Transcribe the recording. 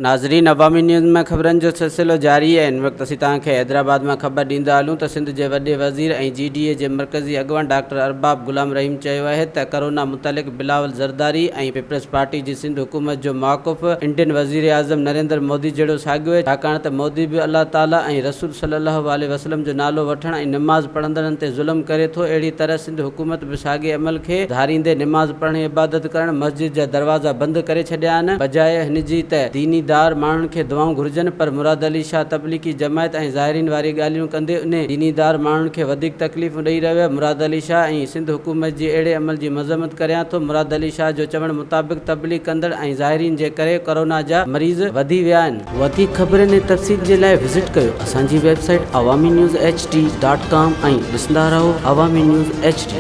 ناظرين عوامي نيوز ۾ خبرن جو سلسلو جاري آهي هن وقت اسين توهان کي حيدرآباد مان خبر ڏيندا هلون ته سنڌ جي وڏي وزير ۽ جي ڊي اي جي مرڪزي اڳواڻ ڊاڪٽر ارباب غلام رحيم چيو آهي ته ڪرونا متعلق بلاول زرداري ۽ پيپلز پارٽي جي سنڌ حڪومت جو موقف انڊين وزيراعظم نريندر مودي جهڙو ساڳيو آهي ڇاڪاڻ ته مودي به الله تعالي ۽ رسول صلي الله عليه وسلم جو نالو وٺڻ ۽ نماز پڙهندڙن تي ظلم ڪري ٿو اهڙي طرح سنڌ حڪومت به ساڳئي عمل کي ڌاريندي نماز پڙهڻ ۽ عبادت ڪرڻ مسجد جا دروازا بند ڪري ڇڏيا آهن، بجاء هن جي ته ديني دار ماڻهن کي دعائون گهرجن پر مراد علي شاهه تبليغي جماعت ۽ زائرين واري ڳالهيون ڪندي انهي ديني دار ماڻهن کي وڌيڪ تڪليفون ڏئي رهيو آهي، مراد علي شاهه ۽ سنڌ حڪومت جي اهڙي عمل جي مذمت ڪريان ٿو، مراد علي شاهه جو چوڻ مطابق تبليغ ڪندڙ ۽ زائرين جي ڪري ڪرونا جا مريض وڌي ويا آهن. وڌيڪ خبرن ۽ تفصيل جي لاء وزٽ ڪيو اسان جي website Awami news H D dot com ۽ ڏسندا رهو عوامي نيوز ايڇ ڊي.